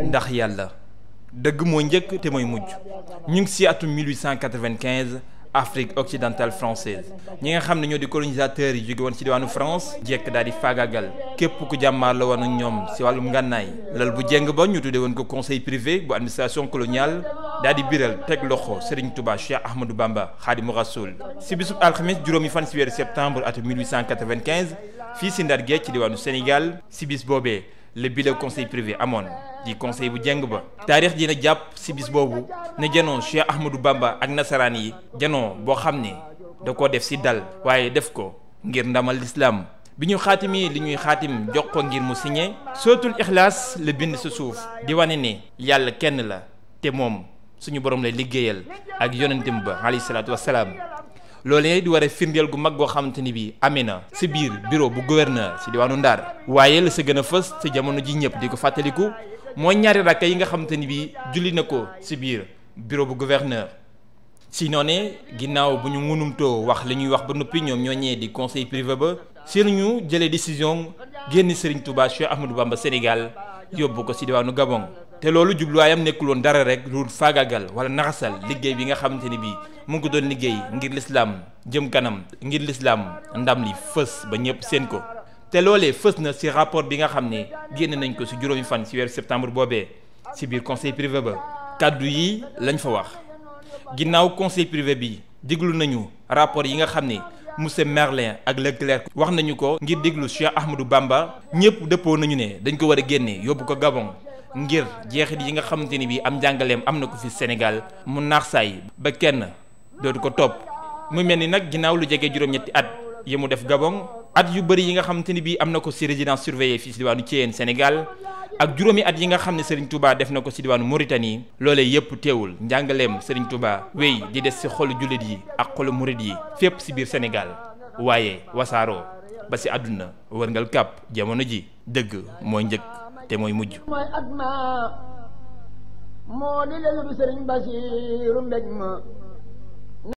ndax yàlla dëgg moo njëkk te mooy mujj. ñu ngi ci atum 1895 Afrique occidentale française ñi nga xam ne ñoo di colonisateurs yi jóge woon ci diwaanu France jekk daal di faagaagal képp ku jàmmaar la woon ak ñoom ci wàllum ngànnaay lal bu jéng ba ñu tuddee woon ko conseil privé bu administration coloniale daal di biral teg loxo Serigne Touba Cheikh Ahmadou Bamba Khadimou Rassoul ci bisub alxames juróomi fan ci weeru septembre atum 1895 fii ci Ndar Géej ci diwaanu Sénégal ci bis boobee le bile conseil privé amoon di conseil bu jeng ba taarix dina jàpp ci bis boobu ne janoo Cheikh Ahmadou Bamba ak nasaraan yi janoo boo xam ne da koo def ci dal waaye def ko ngir ndamal lislaam bi ñu xaatimi li ñuy xaatim jox ko ngir mu signé sootul ixlaas la bind sa suuf di wane ne yàlla kenn la te moom suñu borom lay liggéeyal ak yonentam ba alayhi salaatu wassalaam loolee di war a firndeel gu mag goo xamante ni bi amee na ci biir bureau bu gouverneur ci diwaanu Ndar waaye la sa gën a fës ci jamono ji ñëpp di ko fàttaliku mooy ñaari rakka yi nga xamante ni bi julli na ko ci biir bureau bu gouverneur si noonee ginnaaw bu ñu ngunumtoo wax li ñuy wax ba noppi ñoom ñoo ñee di conseil privé ba si ñu jëlee décision génn Serigne Touba Cheikh Ahmadou Bamba Sénégal yóbbu ko ci diwaanu Gabon te loolu jubluwaayam nekkul woon dara rek lu faagagal wala naxasal liggéey bi nga xamante ni bii mu ngi ko doon liggéey ngir lislaam jëm kanam ngir lislaam ndam li fës ba ñëpp seen ko te loolee fës na ci rapport bi nga xam ne génn nañ ko ci juróomi fan ci weeru septembre boobee ci biir conseil privé ba kàddu yi lañ fa wax ginnaaw conseil privé bi déglu nañu rapport yi nga xam ne monsieur Merlin ak Leclerc wax nañu ko ngir déglu Cheikh Ahmadou Bamba ñëpp dëppoo nañu ne dañ ko war a génne yóbbu ko Gabon ngir jeexit yi nga xamante ni bii am njàngaleem am na ko fi Sénégal mu naax saay ba kenn dootu ko topp mu mel ni nag ginnaaw lu jege juróom-ñetti at yi mu def Gabon at yu bëri yi nga xamante ni bii am na ko ci résidence surveillée fii ci diwaanu Thièyène Sénégal ak juróomi at yi nga xam ne Serigne Touba def na ko ci diwaanu Mauritanie loolee yépp teewul njàngaleem Serigne Touba wéy di des ci xolu jullit yi ak xolu murid yi fépp ci biir Sénégal waaye wasaaroo ba ci àdduna wërngal kàpp jamono ji dëgg mooy njëkk te mooy mujj. mooy at ma moo di leen bi Serigne Basiiru mbég ma